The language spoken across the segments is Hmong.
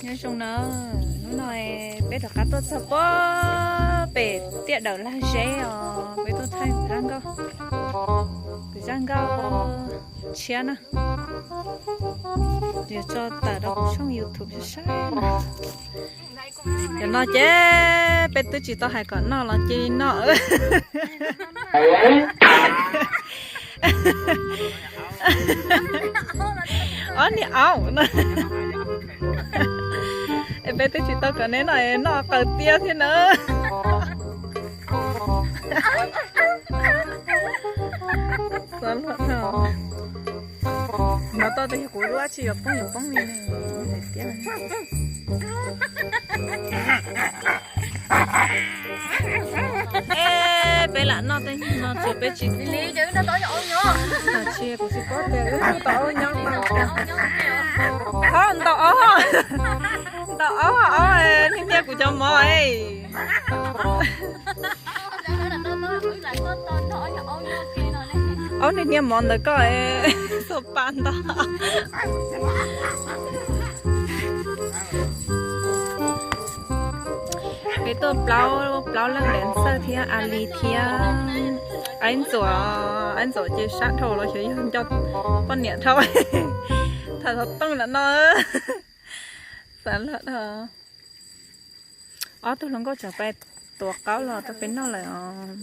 Nyob zoo na, hnub no peb rov qab tuaj txog puag pem tiaj dawm Lag Zeb os, peb tuaj thaij kuv zaj nkauj, kuv zaj nkauj tshiab na, yuav tso tawm rau kuv tshooj YouTube saib saib na. Cov no ces peb twb tsis tau hais kom noj los cia li noj. Ob niag aub na. Es peb twb tsis tau kom neb noj, noj qaws tiab thiab na. No toj tes kuv lub dab tsi yuav poob yuav poob li ne. Es peb lam noj tej no tsuas peb tsis, tsis, kuv tsis paub tias wb noj tau ob nyob no. Ho ntaus ob, ntaus ob, ob niag niag kuv cov mov es. Ob niag niag mov ntawd koj xuas pa ntaus. Peb tuaj plaub, plaub leej Dev Xawj thiab A Li thiab Aib Ntxuam. Aib Ntxuam ces sab dhau los xyov yog nco poj niam dhau. Tham xov tooj lam no. Xav lawm dhau. Ob tug hluas nkauj tsam pais tuav qaub los rau peb noj lawm os.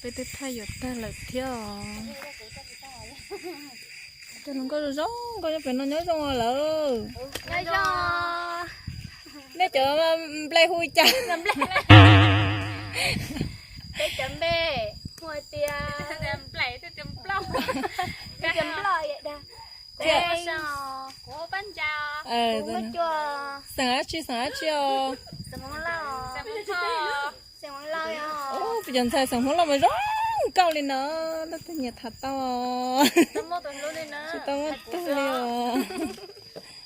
Peb twb thaij yuav tag lawm thiab os. Cov hluas nkauj zoo zoo nkauj nyob pem no nyob zoo lawm. Nej cov nplej hu cas? Peb cov npe hu hais tias, peb cov nplej, kuv hu Paj Ntsa, kuv hu Maj Cua, xeem dab tsi, xeem dab tsi os? Xeem Hmoob Lauj, xeem Hmoob Lauj. Peb cov ntxhais xeem Hmoob Lauj mas zoo nkauj li no, leej twg nyiam tham tau. Tsis tau muaj tug li os.